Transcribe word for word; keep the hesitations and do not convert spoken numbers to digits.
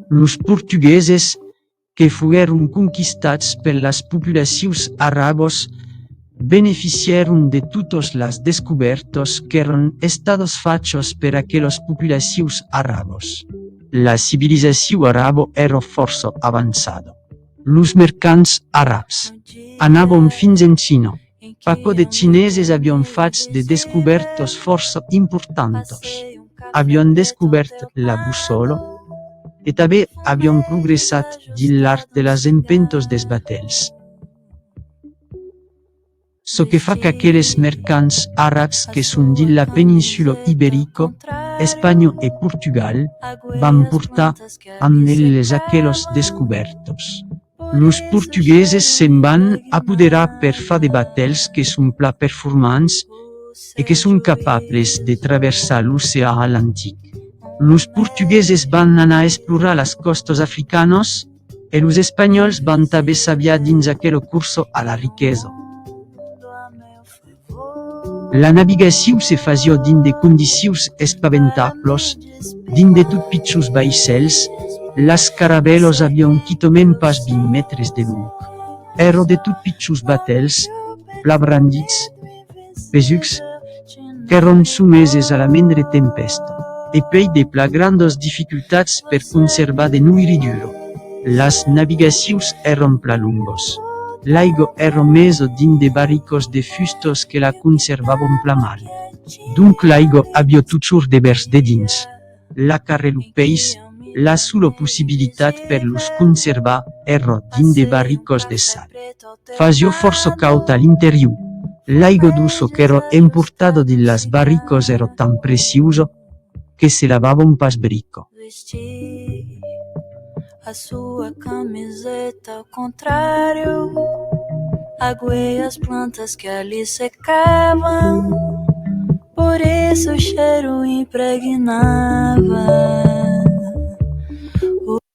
Los portugueses, que foguèron conquistats per las populacions arabas, beneficièron de totas las descobèrtas qu'èran estadas fachas per aquelas populacions arabas. La civilizacion araba èra fòrça avançada. Los mercants arabs anavan fins en China. Paquò de chineses avián fach de descobèrtas fòrça importantas. Avián descobèrt la bossòla e tanben avián progressat dins l'art de las empentas dels batèls. Çò que fa qu'aqueles mercants arabs que son dins la peninsula iberica, Espanha e Portugal, van portar amb eles aquelas descobèrtas. Los portugueses se'n van apoderar per far de batèls que son plan performants e que son capables de traversar l'ocean Atlantic. Los portugueses van anar explorar las còstas africanas e los espanhòls van tanben s'aviar dins aquela corsa a la riquesa. La navigacion se fasiá dins de condicions espaventablas, dins de tot pichons vaissèls, las caravèlas avián quitament pas vint mètres de long. Èra de tot pichons batèls, plan brandits, pesucs, qu'èran someses a la mendre tempèsta, e puèi de plan grandas dificultats per conservar de noiridura. Las navigacions èran plan longas. L'aiga èra mesa dins de barricas de fustas que la conservavan plan mal. Donc l'aiga aviá totjorn de vèrs dedins. La carn e lo pèis, la sola possibilitat per los conservar èra dins de barricas de sal. Fasiá fòrça caud a l'interior. L'aiga doça qu'èra emportada dins las barricas èra tan preciosa que se lavavan pas brica. Vestir a sua camiseta ao contrário, aguei as plantas que ali secavam, por isso o cheiro impregnava.